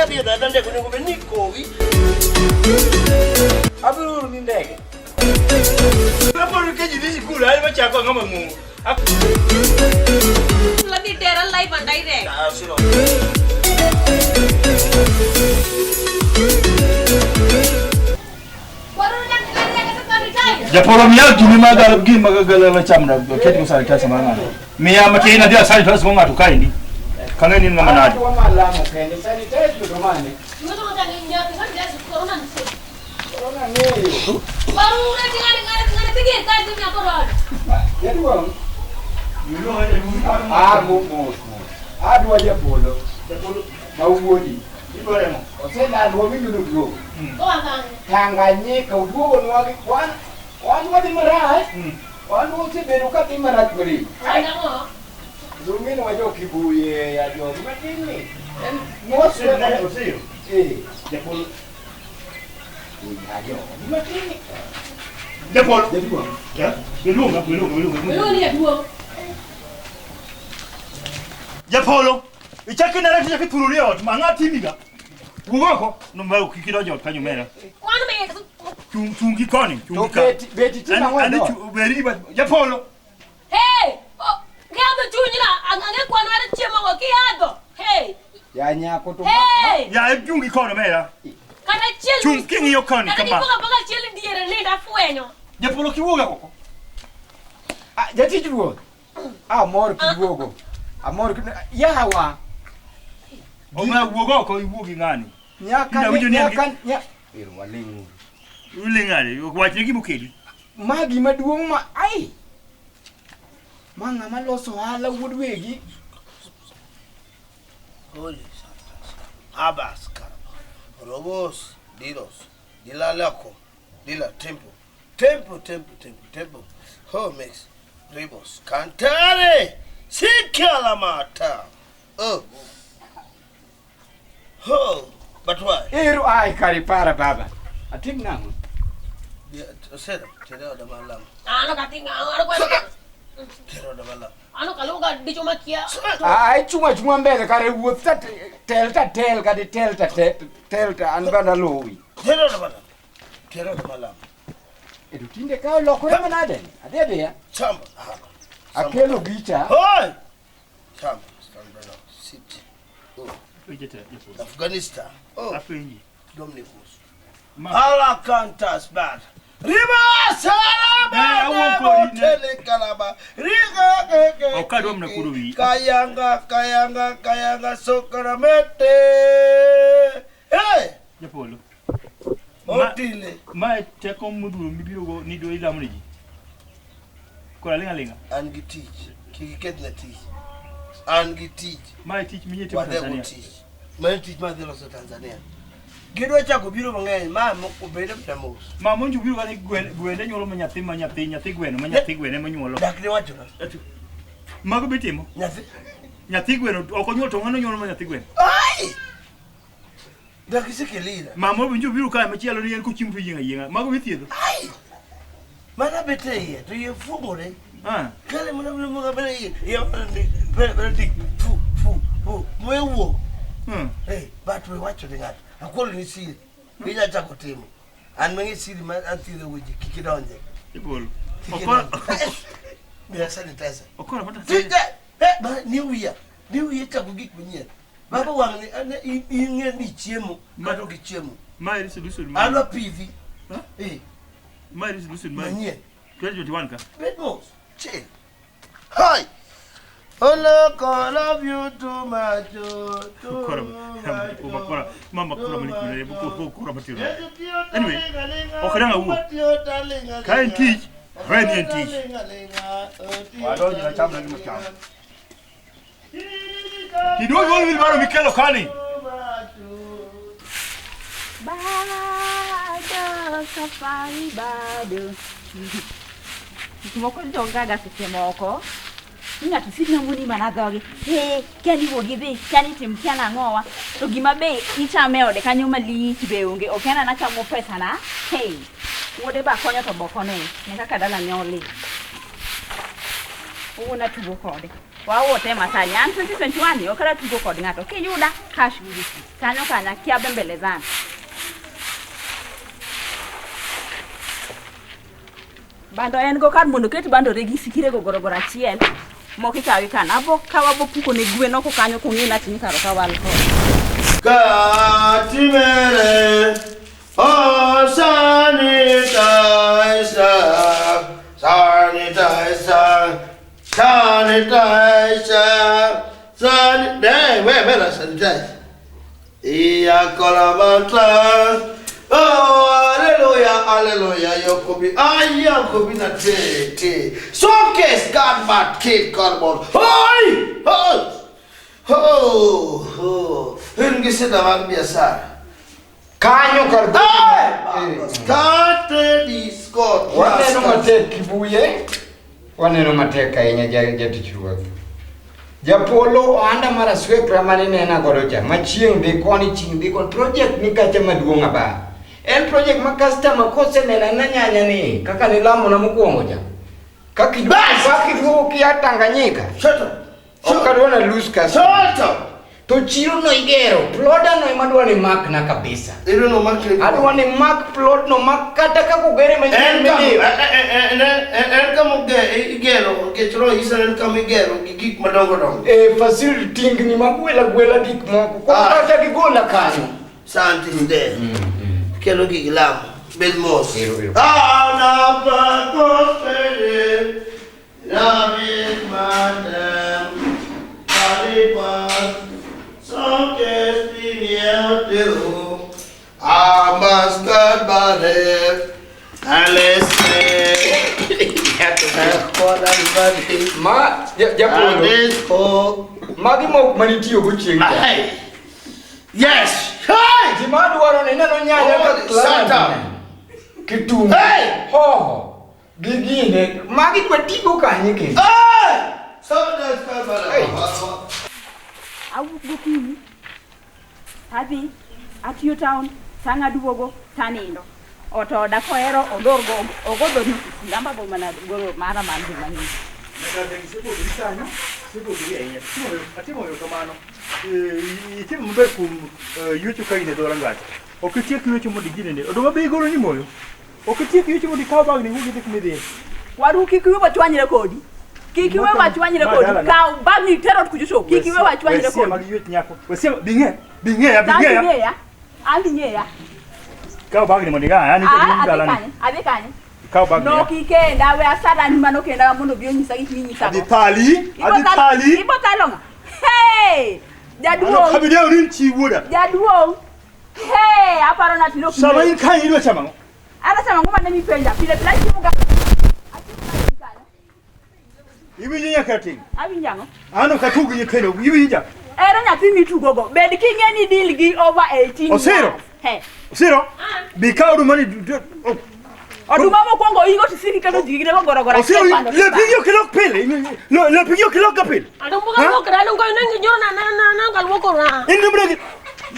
Kadhi e dada ndege onego bed ni ikowi. Abiro oro ni ndege. Kapod keji dhi sikul, ae machako ang'o mang'ongo. Ladhi tera live and direct. Ah, siro. Japolo miya gini maga gini maga gala chamna ket go sanitizer mar ng'ato. Miya matin adhi a sanitizer go ng'ato kaendi. Kang'e ni in ng'ama nade. Adwa malamo kende sanitize to mane. Corona ng'eyo. Jaduong'. Ah, mos mos. Adwa japolo. Ma wuodi. Oselal wawinjo noduogo. Tanganyika oduogo nwa gi wan wan wadhi marach. Wan wasebedo ka dhi marach malich. Zung'ini wa jo Kibuye ya jogi matin ni. En moswe. Eh. Japolo. Ya jogi matin ni. Japolo. Jaduong'. Iluonga, iluonga, iluonga. Japolo. Ichak inara to ichak ithurori e ot ma ang'o timiga? Wuog oko. No ma kik idonj e ot kanyo mera. Chung chungi koni, To chungi ka. beti beti Ani timo ang'o e ani dhoot? chu beri gi Japolo. Ya nyako to Ya e chungi kono mera. Chung king'iyo koni kama. Japolo kiwuog oko. Ah, jatich ruoth. Amor kiduogo. Amor kiduogo. Yawa. Omera wuog oko iwuog gi ng'ani. Nyaka Ina winjo ni en gi- nyaka nya. Ero waling'. Uli ng'ani, wachne gima okeli. Ma gima duong' ma ai. Ma ng'ama loso ohala wuod wegi. Holy Santas. Abas karaba. Robos diros. Dilalako. Dila tempo. Tempo tempo tempo tempo. Ho mix. Ribos. Cantare. Sikalamata. Oh. Ho. But why? Ero ai kare para baba. Atim nang'o? Osera, tere oda malam. Tere oda malam. Ai chunga chunga mbele kare wuoth ta tel ta tel kata tel ta tel tel ta an bana luwi. Tere oda malam. Tere oda malam. E to tinde ka olokore manade ni? Adhi adhiya. Chamba. Akelo gicha. Hoi! Chamba. Stand by now. Sit. Oh. Afghanistan. Oh. Apenji. Dominicus. Ma Alakantas bad. Riba Eh, awuon salaba kodi ne. tele kalaba. Riga ke ke. Ok adwa mana kuodo wiyi. Kayanga kayanga kayanga sokramete. Hey! Japolo. Otile. Ma teko modhuro mibiro go ni dwa ilamo ne ji. Koro aling' aling'a. An gi tich. Kik ikethna tich. An gi tich. Ma e tich minyie timo Wadhi go Tanzania. tich. Mano tich madhi loso Tanzania. Gidwa chako biro mang'eny ma moko bede mana mos. Ma monjo biro kani gwen gwende nyuolo ma nyathi ma nyathi nyathi gweno ma nyathi gweno ema nyuolo. Dak ne wachona. Mago bitimo. Nyathi. Nyathi gweno ok onyuol to ng'ano nyuolo ma nyathi gweno. Ai! Dak isekelira. Mama owinjo biro kae machielo ni en kochiemo to yieng' ayieng'a. Mago bithiedho. Ai! Mana bet e iye to iye fuong'ore. Ah. Kale mana mana mana mana iye iye mana ni mana mana ti fu fu fu mwe wuok. Eh, but we wacho ne ng'ato. Akwolo ni siri. Inya chako timo. An mang'e siri ma athiedho weche kik idonje. Ibolo. Kik Okora. idonje. Miya sanitizer. Okora mata. Tije, eh, ba ni wiya. Ni wiya chako gik manyien. Baba wang' ni ane ing'e ni chiemo kata ok ichiemo. Ma eri solution ma. Adwa pidhi. Huh? Eh, Ma eri solution ma. manyien. 2021 ka. Bed mos. Chill. Hi. Oh look, I love you too much. Oh, too Kora. much. Kora. Mama kora malik mane ko kora matiro. Anyway, Anyway, ok dang' awuo. Ka en tich, to en en tich. Wadonjo na cham na gima cham. Kiduogo gol wilbaro mikelo kani. Bado safari bado. Gik moko jogaga seche moko. Ni ng'ato sidna muni mana dhoge. He, kia ni wuogi dhi, kia ni tim, kia nang'owa. To gima be ichame e ode kanyo malich be onge. Ok en an achamo pesa na. Hey, wuode ba konyo to bokone. Ne kaka dala ne olil. Owuon atugo kode. Wawote masani. An 2021 ok adwa tugo kod ng'ato. Kiyuda cash gi receipt. Kanyo kanya kia bembelezana. Bando en go kar mondo oket bando regi sikire go gorogoro achiel. Moko ikawo ikano. Abo kawo abo puko ne gwen oko kanyo kong'e ni ati ni kar ok awal kode. Katimere, oh sanitizer, sanitizer, sanitizer, san. Ne, where sanitize? Iya kolamata. Oh, hallelujah, hallelujah. Yokobi, ah, Yokobi na te te. Showcase God, but kid, God, Hey, oh. Oh, oh. In gi sida mag biashara. Kanyo kar Hey! Started is God. Waneno matek Kibuye. Waneno matek ahinya jatich ruoth. Japolo ohanda mar aswekra mane nena godo cha, ma chieng' dhi koni chieng' dhi koni, project ni kacha maduong' aba. En project ma customer koseneno na nyanya ni, kaka nilamona mokwongo cha. Kaka iduogo kia Tanganyika. Shut up. Ok adwa na lose customer. Shut up. To chiro no igero, ploda no ema adwa ni mak na kabisa. Iro no mak ni. Adwa ni mak plot no mak kata kaka ogere manyien En kam midhiyo. En kam igero nikech roho nyisa en kama igero gi gik madongo dongo. E facility tingni magwela gwela gik moko. Koro Ah. kata gigola kanyo. Santi de. Kelo gig lamo. Bed mos. Ero, ero. Ana pa kospere. David madam. Paripa. Sonkes pimiento. Amaskat bare. Alese. Ma japolo. Adesso. Magi mok manitiyogo chieng' cha. Hey. Yes. Hey. Gima adwaro ni ineno nyanya Oh, ka shut up. Kitungu. Hey! Hoho. Gi gine. Magi dwa tigo kanye kendo. Hey! Sonkes Hey. Awuok gokinyi. Adhi atiyo town tang' aduogo tanindo. Ot oda kohero olorgo ogo dhoot no amba bo mana golo mara mar dhi mang'eny. Atimo erokamano. Itimo maber kuom yuecho ka in e dho rangach. Ok itiek yuecho mondo iginene. Oduma be igolo ni moyo. Ok itiek yuecho mondo ikaw bagni iwuog idhi kuma idhiye. Waru kik iwe wachwanyre kodi. Kik iwe wachwanyre Ma kodi. dalana. Kaw bagni iter ot kucho kik iwe wachwanyre Wesia kodi. mag yuech nyako. Wesia bing'e. Bing'eya, An bing'eya. dhi ng'eya. An dhi ng'eya. Kaw bagni mondo iga. An Ah, in adhi dalani. kanye? Adhi kanye? Kaw bagni. No kikenda we asadani mano kenda mondo obi onyisa gik minyisa Adhi go. thali. Adhi thali. Ibo thalo ng'a? Hey! Ano Jaduong'. kabidewo ni chi wuoda. Jaduong'. Hey, aparo na tilo. Sama in kanyo idwa chamo ang'o? Ara chamo ang'o mane mipenja? Pile pile achiemo ga. Achiemo ga kanyo. Iwinjo nyaka ting'. Awinjo ang'o? An ok atug gi nyithindo. Iwinja? Ero nyathi mitugo go. Bed king'e ni deal gi over 18 Osiro. years. He. Osiro. Bi kaw oduma ni. Oduma mokwongo ingo tisiki kendo ji ginego gorogoro. Osiro achiel bando lepigi ok ilok pile. Lepigi ok ilok ga pile. Adong buka luokra, adong ka nangi jona na na na kaluoko na. In gimre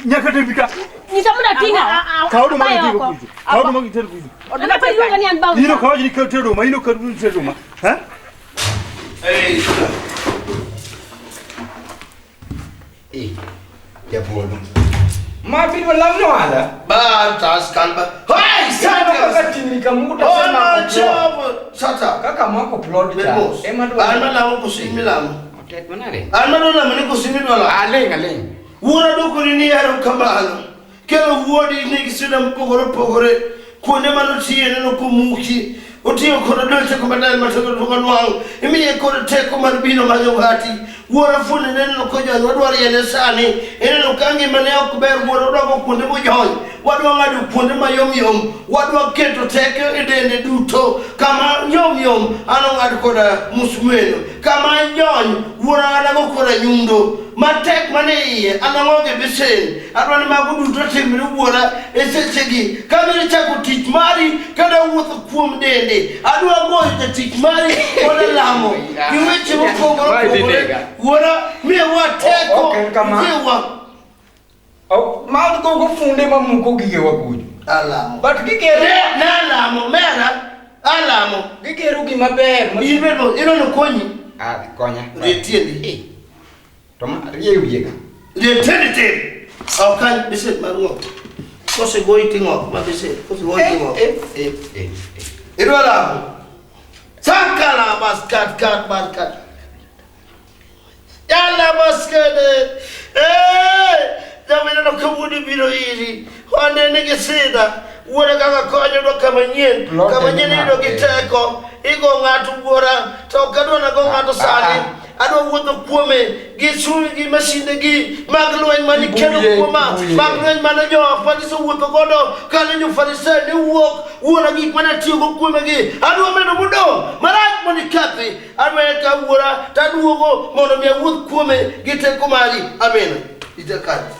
nyaka to bi ka. Nyisa mondo ating' Kaw oduma abayo gi tigo oko. kucho. Kaw oduma gi ter kucho. Oduma An apenjo ter ni an bawo. In ok awach ni kaw ter oduma, in ok awach ter oduma. Ha? Hey. Eh, Japolo. Ma bidwa lamno ohala. Bantas kalba. Hey, Ineno kaka Santa. tingni kamuta Oh, osemako no, plot. chavo. Shut up. Kaka mako plot cha. Bed mos. Ema dwa. An malamo koso imilamo. Tek manade. An madwa lamo ni koso imidwa lamo. Aling' aling'. Wuora dwoko ni erokamano. Kelo wuodi nigi sida mopogore opogore. Kuonde manotiye neno komuki. Oting'o kod odol teko maler matego tugo nwang'. Imiye kod teko mar biro manyo ng'ati. Wuora fuonde neno kojony, wadwaro yene sani. Ineno ka ngimane ok ber, wuora wadwa go kuonde mojony. Wadwa ng'ado kuonde mayom yom. Wadwa keto teko e dende duto. Kama yom yom, an ong'ad koda musmeno. Kama jony, wuora ng'adago koda nyundo. Matek mane iye, an ang'oge besen. Adwa ni mago duto timre wuora e sechegi. Kabiro chako tich mari, kada wuotho kuom dende. Adwa goyo jatich mari koda lamo. Gi weche mopogore Mae dhi opogore. nega. Wuora, miyowa teko. Ok en kama. Jiwwa. Ok, ma gogo funde mamuko gigewa kucho. Alamo. But gigero Ne, ne alamo, mera, alamo. gigero gima ber. In bedo, ineno konyi. Ah, konya. Rie tiendi. To ma rie wiye ka. Rie tiendi tir. Ok kan besen mar ng'ok. Kosegoyi ting'ok ma besen. Kosegoyi ting'ok. Eh, eh, eh, eh. Idwa lamo. Sakala baskat kat baskat. Yalla baskede. Eh, jamani kawuono biro iri. Wanene gi sida. Wuora kaka konyo dwa kama nyien. Plot Kama en nyien ma- iyudo gi teko. Igo ng'ato wuora. To ok adwa nago ng'ato sani. Adwa wuotho kuome gi sui gi masinde gi mag lweny mane ikelo Ibuye, kuoma. ibuye. Mag lweny mane jo-Farisayo wuotho godo kane jo-Farisayo ne wuok wuora gik mane atiyogo kuome gi. Adwa medo modong' marach mondo ikethi. Adwa eka wuora taduogo mondo mi awuoth kuome gi teko mari. Amen. Ite kanyo.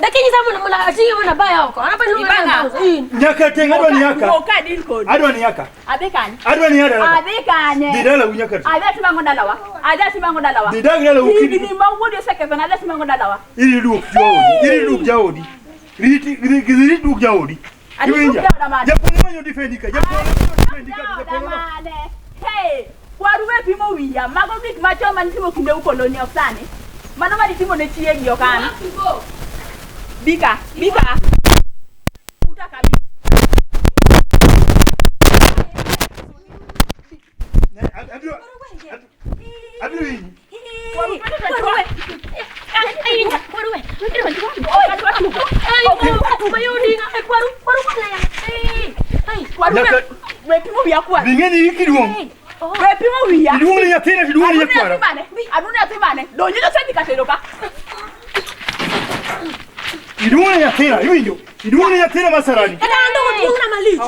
Dakinyisa mondo mondo ating'e mondo abaya oko. An apani Ibanga. In. Nyaka teng' adwa ni yaka. Wuok ka deal kodi. Adwa ni yaka. Adhi kanye? Adwa ni yaka. Adhi kanye? Dhi dalau nyaka teng'. Adhi atimo ang'o dalawa? Adhi atimo ang'o dalawa? Dhi dag dalau kidi. Higni ma wuodi osekethona, adhi atimo ang'o dalawa? Iri duok jaodi. Iri duok jaodi. Riti ri duok jaodi. Adhi duok Iwinja? jaoda mane? Japolo manyo defendi ka. Japolo manyo defendi ka. Japolo no. Mane. Hey, kwaru we pimo wiya. Mago gik machon manitimo kinde ukoloni ok sani. Mano manitimo ne chiegi ok an. Bika, bika. Uta ka bi. Abiro abiro hinyi. Kwaru pete to chwa. Kwaru we. Oi, Kwaru kwaru kwana ya. Ai. Kwaru we. Nyaka- We pimo wiya kwaru. Dhi ng'eni hiki duong'. We pimo wiya. Iduong' ne nyathina to iduong' ne Aduni nyakwara. nyathi mane? Aduni nyathi mane? Donji to osedhi ka tedo ka. Iduong' ne nyathina, iwinjo? Iduong' ne nyathina masarani. Kata an dong oduong'na malich.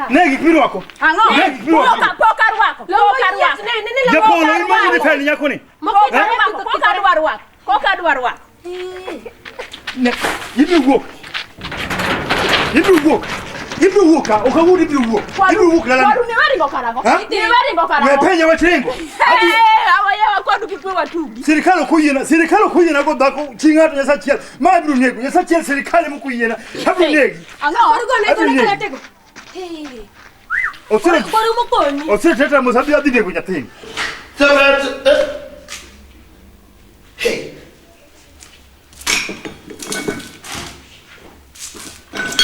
Ne gik mirwako. Ang'o? Ne gik mirwako. Pok pok arwako. Pok arwako. Ne ne ne Japolo imanyo defend nyakoni. Pok arwako. Pok adwa rwako. Pok adwa rwako. Ne, ibiro wuok. Ibiro wuok. Ibiro wuok ka, ok awuo ni ibiro wuok. Ibiro wuok dalani. Kwaru ne waringo karang'o? Ha? Ne waringo We karang'o? penja wach ringo. Adhi Eh, awayewa kwadu kik we watugi. sirikal ok oyiena, sirikal ok oyiena go dhako chi ng'ato Nyasaye achiel. Ma abiro nego, Nyasaye achiel sirikal ema ok oyiena. Abiro negi. Ang'o? Kwaru go ne Abiro go ne negi. kala tego. Eh. Osiro Kwaru mokonyi. osiro teta mos adhi adhi nego nyathini. Hey.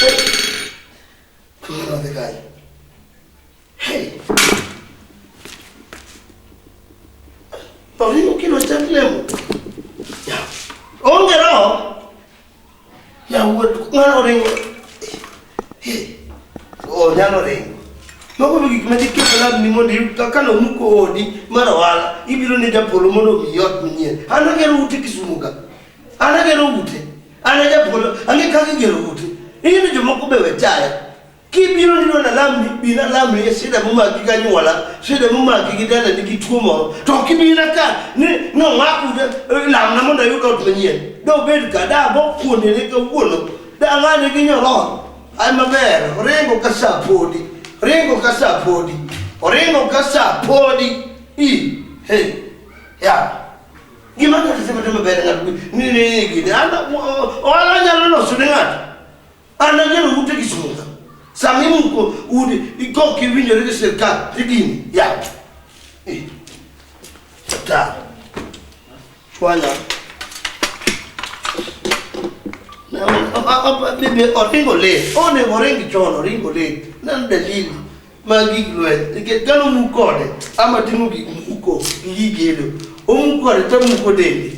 Hey. Odhi kanyo. Hey. Oringo kilo chak lemo. Ya. Onge roho. Ya wuod ng'ano ringo. Hey. Oh, nyalo ringo. Mago be gik ma diketo labni mondo iyud kaka nomuko odi mar ohala, ibiro ne japolo mondo omiyi ot manyien. An agero ute Kisumu ka. An agero ute. An e japolo, ang'e kaka igero ute. Ing'e ni jomoko be we chaya. Kibiro ni idwa nalamni, bi nalamni e shida momaki gi anyuola, shida momaki gi dalani gi tuo moro. To ok ibina ka ni nomak ute, lamna mondo ayud ot manyien. Dobed ka, da abo kuondene kawuono, da ang'ane gi nyororo. Ai maber, oringo ka sa podi, oringo ka sa podi, oringo ka sa podi. I, hey, ya. Gima ng'ato timo timo ber ng'ato ni ni ni gini. An ohala nyalo loso ne ng'ato. An agero ute Kisumu ka. Sama imuko udi, kok iwinjori gi sirkal, tigini, ya. Eh. Ta. Chwanya. Bibi oringo le, onego oring chon, oringo le. Neno dalili mag gik lweny. Nikech kane omuk kode, ama ting'o gik muko gi gik gedo. Omuk kode to omuko dende.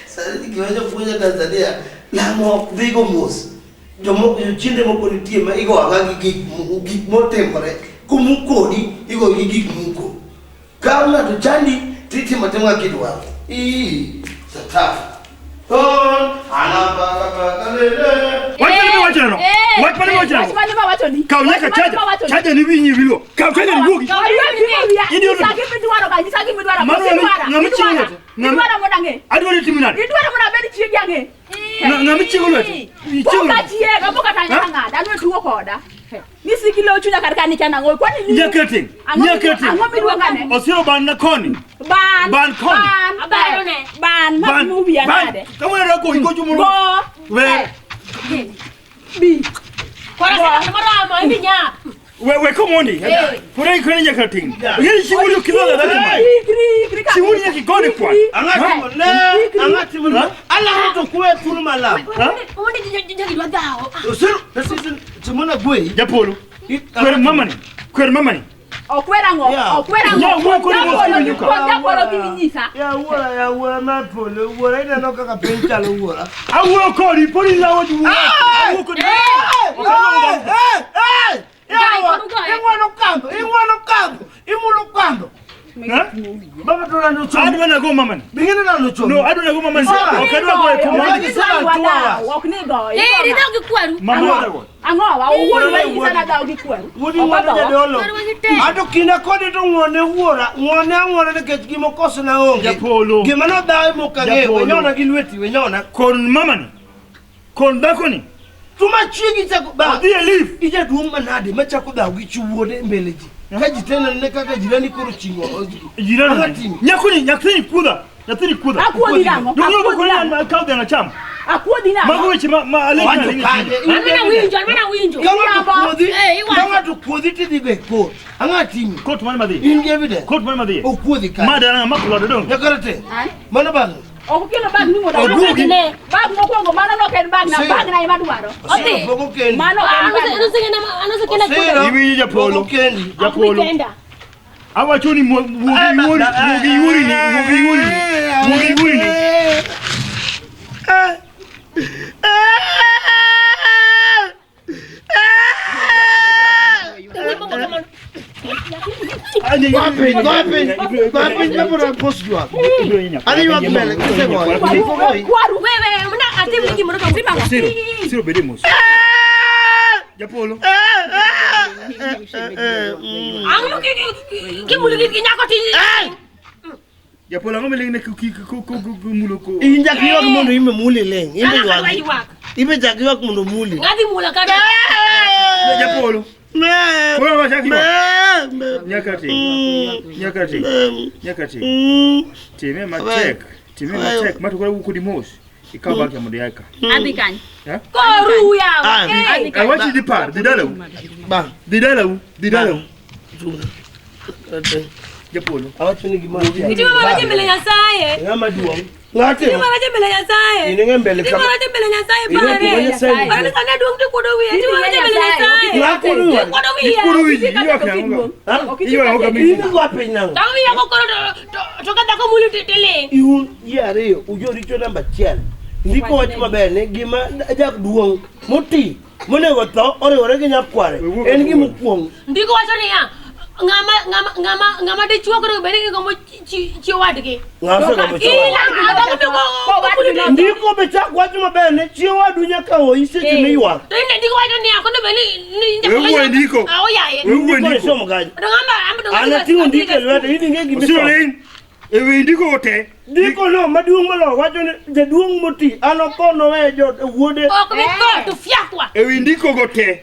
Sani gima jopuonjo Tanzania, lamo ok dhigo mos. Jomoko jochiende moko nitie ma igo aga gi gik motimore. Komuk kodi, igo gi gik muko. Ka ng'ato chandi, titimo atima kaka idwaro. Ii, satan. On, anapaka-paka-lele. Wach mane miwachono no? Eh, Wach mane miwachono Wach no? mane mawachoni? Kaw nyaka Wach mane chaja. mawachoni? Chaja ni winyi wilwo. Kaw chaja ni wuogi. Kwaru we pimo wiya. Idiot. Nyisa gima idwaro ka, nyisa gima idwaro. Mano Koso idwara? ng'ama chiwo Idwara? lwete? Ng'ama- Idwara mondo ang'e. Adwa ni timo nade? Idwaro mondo abed chiegi ang'e. Ng'ama chiwo lwete? Ichiwo Pok lwete. achiega, pok Ha? atanya ng'ada, anwe tuo koda. Nisiki lo chunya kar ka ni kia nang'o. Kwani ni Nyaka teng'. Ang'o Nyaka midwa- teng'. Ang'o midwuonga ne? Osiro ban na koni. Ban. Ban koni. Ban. Abarone. Ban. Ma Ban. pimo wiya Ban. nade? Kawuono adwa goyi gocho moro. Go. We. Bi. Kora sasa marama ibi nya. We komondi. Pore ikone nyaka ting. Yeri chiwuri okidho da ma. Ikri, ikri. Chiwuri nyaka igone kwa. Ang'ati ne, ang'ati mo. Ala to kwe tunu malam. Omondi jagi dwa dhawo. Osiru, sisi timona gwe. Japolo. Kwer mamani. Kwer mamani. Okwera ng'o? Yeah. Okwera ng'o? Ya, wuo kodi mos Japolo kodi nyuka. Japolo gimi nyisa. Ya wuora, ya wuora ma polo, wuora ineno kaka piny chalo wuora. Awuo kodi podi lawo wuo. Awuo kodi. Ing'wano kando, ing'wano kando, imulo kando. Ha? Baba to nando chomo. Adwa nago mamani. Bingine nando chomo. No, adwa nago mamani. Sawa. Ok adwa goye komondi. Omondi. Sawa, two hours. Ok ni goye. Eh, ridho gi kwaru. Mama adwa goyo. Ang'o wa? Owuon ma nyisa na dhawo gi kweru. Wuodi Ok ng'wano odhowa. jadolo. Kwaru wagi tek. Ato kinda kode to ng'wone wuora, ng'wone ang'wona nikech gima okoso na onge. Japolo. Gima nodhawe mok ang'eyo, Japolo. wenyona gi lweti, wenyona. Kon mamani. Kon dhakoni. Tuma chiegi chako ba. Odhi e leave. Ijaduong' manade machako dhawo gi chi wuode e mbele ji. Ka ji te nene kaka jirani koro ching'o. Jirani. Ang'atimi. Nyakoni, nyathini kudha. Nyathini kudha. Akuodhi nang'o? Dongo Akuodhi koni nang'o? an kaw dhiang' acham. Akuodhi nang'o? Mago weche ma alek Wacho kanye. An mana winjo, an mana winjo. Ka ng'ato kuodhi, Eh, iwacho. ka ng'ato kuodhi tidhi go e court. Ang'o timi? Kot mane madhi? In gi evidence. Kot mane madhi? Okuodhi ka. Ma dana ma kulado dong. Nyakara te. An? Mano bang'e. Ok okelo bag ni mondo Oduogi. Ne. Bag mokwongo mano nok en bag na, Osiro. bag na ema dwaro. Odhi. Pogo kendi. Mano ok en bag na. Anosekenda Osiro. Iwinjo Japolo. Pogo kendi. Japolo. Kenda. Awacho ni wuogi yuori, wuogi yuori ni, wuogi yuori ni, wuogi yuori ni. Go piny, go piny. Go piny kapod apos ywak. Adhi ywak mbele kisegoyo. Kwaru, kwaru. Wewe, mna atim ni gimoro to Tima ng'o? Siro, siro bede mos. Japolo. Ang'o kimuli gi nyako ti. Japolo ang'o miling ne mulo ko. In jak ywak mondo ime muli ling. Ime Ana kadwa ywak. ywak. Ime jak ywak mondo muli. Ngadhi mula kata. Japolo. Koro wachak ywak. Nyaka ti. Nyaka ti. Nyaka ti. Time matek. Time matek. Ma to koro wuok kodi mos. Ikaw bag ya mondo ia ka. Adhi kanye? Koru yawa. Ah. Eh. Awachi dhi par, dhi dalau. Bang. Dhi dalau, dhi dalau. Japolo. Awacho ni gima Itimo marach e mbele Nyasaye. Ng'ama duong'. Ng'ate. Itimo marach e mbele Nyasaye. In ing'e mbele Itimo kama. marach e mbele Nyasaye Ing'e pare. kuma Nyasaye nitie. Pare sani aduong' to kuodo wiya. Itimo marach e mbele Nyasaye. Ng'a kuodo wiya? Kuodo wiya. Ikuodo wiyi, ywak nang'o? Ha? Ywak nang'o kama In igo piny nang'o? Tang' wiya ko koro to ka dhako muli to iling'. Un ji ariyo ujoricho namba achiel. Ndiko wach maber ni gima jaduong' moti monego tho oriwore gi nyakware en gima okuong'. Ndiko wacho niya, ng'ama ng'ama ng'ama ng'ama dichuo koro bed ni gombo chi wadgi. Ng'a osegombo chi wadgi? Ndiko be chak wach maber ni chi owadu nyaka oyi seche miywak. To ine ndiko wacho niya, kono bed ni We wuo e ndiko. Ah, oyaye. We wuo e Ndiko ndiko. isomo kanyo. To ng'ama amba to An ating'o ndiko e lweta in ing'e gima Osiro isomo. ling. E wi ndiko te. Ndiko no maduong' moloyo wacho ni jaduong' moti an otho noweyo jo wuode. Ok bi tho to fiakwa. E wi ndiko go te.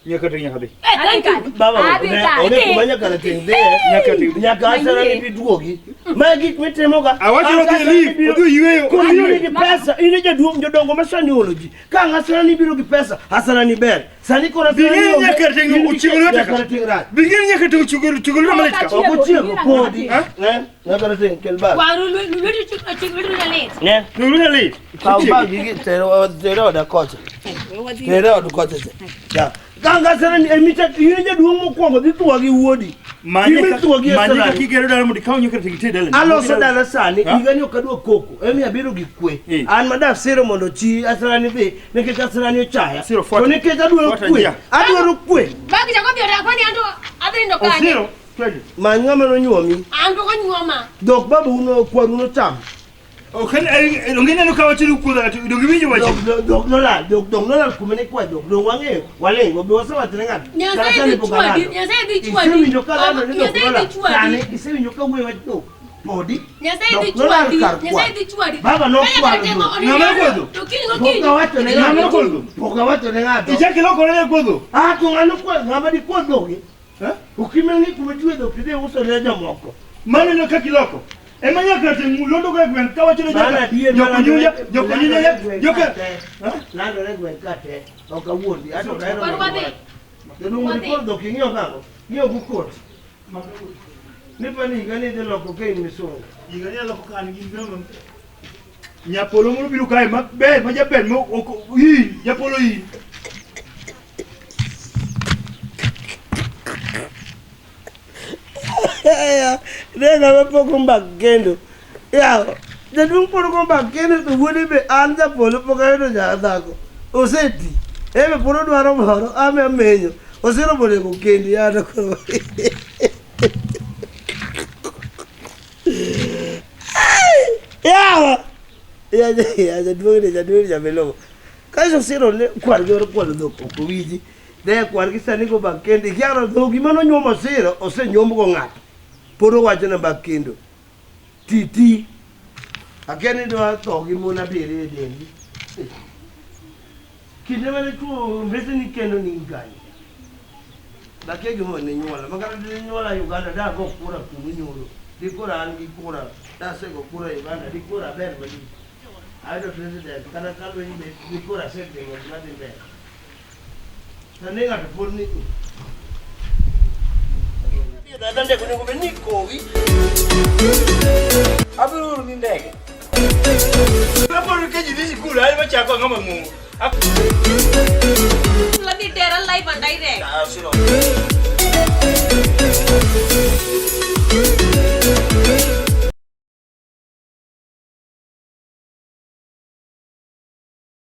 Nyaka te nyaka dhi. Eh, thank you. Baba Adhi ne kanye? onge kuma nyaka rateng' dhiye. Nyaka te. Nyaka asara ni biduogi. Ma gik mitimoga. Awacho ni odhi e leave, odhi oyweyo. odhi Kobiro oyweyo. gi pesa, in e jaduong' jodongo ma sani olo ji. Ka ang' asara ni biro gi pesa, asara ni ber. Sani koro asara ni Bing'e onge. nyaka rateng' in gi ochiego lwete nyaka ka. rateng' rach. Bing'e nyaka te ochiego ochiego lwete malich ka. Ok ochiego podi. Ha? Eh, nyaka rateng' kel bag. Waru lwetu chiego lwetu lit. Ne. Lwete lit. Kaw bag gi tere oda kocha. Tere od kocha cha. Ya. Ka ang' asara ni emita in e jaduong' mokwongo dhi thuwa gi wuodi. Manye Imi thuwa gi manye asara. kaka igero dala mondo ikaw nyaka rateng' iter dalani. Aloso dala sani, Ha? higani ok adwa koko, emi abiro gi kwe. Eh. An madaf siro mondo chi asarani dhi, nikech asarani ochaya. Siro, fuata. To nikech adwaro Fuata kwe, njia. adwaro kwe. Bagi chako dhi oda kwani anto adhi nindo kanye. Osiro. Twende. Many ng'ama nonyuomi. Anto konyuoma. Dhok babau no kwaru nochamo. Ok en onge neno ka wacho ni kuodha to donge iwinjo wacho. Dhok nolal, dhok nolal kuma ne kwayo dhok. Dong wang'eyo, waling', obi wasewacho ne ng'ato. Nyasaye Kata sani dhi pok chwadi, alando. Nyasaye dhi chwadi. Isewinjo ka lando ni dhok Nyasaye dhi nolal. chwadi. Sani isewinjo ka wuoyo wach dhok. Podi. Nyasaye dhi Dhok nolal chwadi. kar Nyasaye kwath. dhi chwadi. Baba nokwalo dhok. Ng'ama nokwalo? To kiny Pok gokinyi. awacho ne Ng'ama ng'ato. nokwalo dhok? Pok awacho ne ng'ato. Ichak ilokore ne kuodho. Ah, to ng'ano kwa ng'ama dikwa dhogi? Okimel ni kuma chwe dhok tidhi uso ne jomoko. Mano eno kaka iloko. Ema nyaka te londo go e gweng' kawacho ne Mana joka adier joka nyunya, joka nyunya, landore gweng' joka ka te. Landore gweng' ka te. Ok awuondi. Ato ok ahero Kwan medo wadhi. wach. Jaduong' Wadhi. ripod dhok ing'iyo kang'o? Ng'iyo gi kot. Nipa ni higa ni idhi loko ka in misungu. Higa ni aloko ka an gi ngima. Nyapolo moro biro kae maber, ma jaber ma ok in, japolo in. Ne ng'ama pok ombak kendo. Yawa, jaduong' pod ok ombak kendo to wuode be an japolo pok ayudo dhako. Oseti. En be pod odwaro moro, an be amenyo. Oseromo onego kendi an koro. Yawa! Ya ya jaduong' ni jaduong' ni jamelong'o. Kaeto Osiro ne kwargi oro kwalo dhok ok owinji. Ne kwargi sani go bak kendo ikiaro dhok gima nonyuomo Osiro osenyuomgo ng'ato. Pod owacho ni bak kendo. Ti ti. Akia ni dwa tho gi mon abiriyo e dendi. Kinde mane tuo mbeseni kendo ni in kanye? Nakia gima ne nyuola. Ma kata ne nyuola Uganda da go kura kuno nyoro. Di kura an gi kura. Da asego kura Uganda di kura aber malich. Ayudo president kata ka lweny bet di kura asetimo gima dhi mbele. To ni ng'ato pod ni Dada ndege onego bed ni ikowi. Abiro oro ni ndege. Kapod ka ji dhi sikul, an ema chako ang'o mang'ongo. Ladhi tera live and direct. Ah, siro.